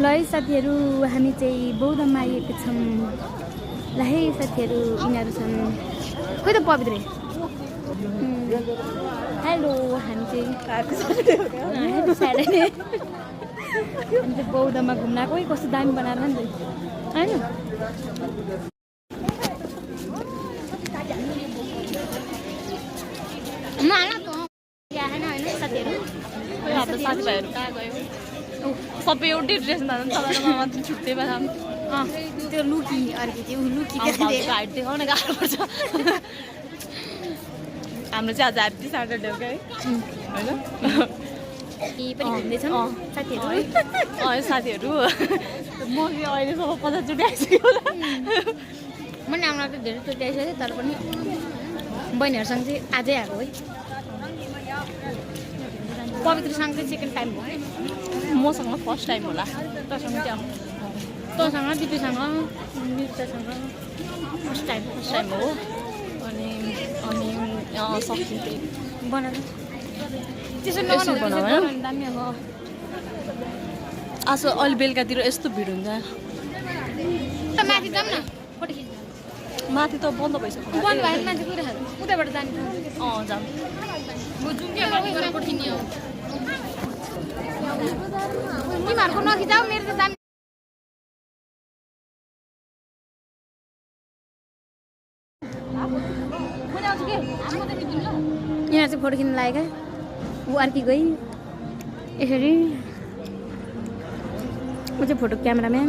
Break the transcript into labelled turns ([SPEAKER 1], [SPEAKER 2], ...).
[SPEAKER 1] ल है साथीहरू हामी चाहिँ बौद्धमा आइएको छौँ। ल है साथीहरू यिनीहरू छन् खोइ त पवित्र हेलो हामी चाहिँ बौद्धमा घुम्न आएको कस्तो दामी बनाएर नि होइन
[SPEAKER 2] साथीभाइहरू कहाँ गयो सबै एउटै ड्रेसमा तपाईँमा मात्र छुट्टैमा
[SPEAKER 1] त्यो लुकी अर्की त्यो लुकी
[SPEAKER 2] हाइट देखाउन गाह्रो पर्छ हाम्रो चाहिँ आज ह्याप्पी स्याटरडे हो क्या है
[SPEAKER 1] पनि घुम्दैछन्
[SPEAKER 2] होइन साथीहरू म अहिलेसम्म 50 चोटि आइसक्यो होला
[SPEAKER 1] मैले आउन त धेरै चोटि आइसकेँ तर पनि बहिनीहरूसँग चाहिँ आजै आएको है पवित्रसँग चाहिँ सेकेन्ड टाइम हो है
[SPEAKER 2] मसँग फर्स्ट टाइम होला
[SPEAKER 1] तँसँग चाहिँ तँसँग दिदीसँग नृत्यसँग
[SPEAKER 2] फर्स्ट टाइम हो अनि सक्छु त्यही
[SPEAKER 1] बनाएर त्यसो नबनाउनु दामी हो
[SPEAKER 2] आज अलि बेलुकातिर यस्तो भिड हुन्छ
[SPEAKER 1] त माथि जाऊँ न फोटो खिच्नु
[SPEAKER 2] माथि त बन्द भइसक्यो
[SPEAKER 1] बन्द भएर मान्छे कुराहरू उतैबाट जाने
[SPEAKER 2] जाऊँ
[SPEAKER 1] म जुन चाहिँ फोटो खिच्ने हो तिमीहरूको नखिचाऊ मेरो त दामी यिनीहरू चाहिँ फोटो खिच्नु लागेका ऊ अर्की गई यसरी ऊ चाहिँ फोटो क्यामेराम्यान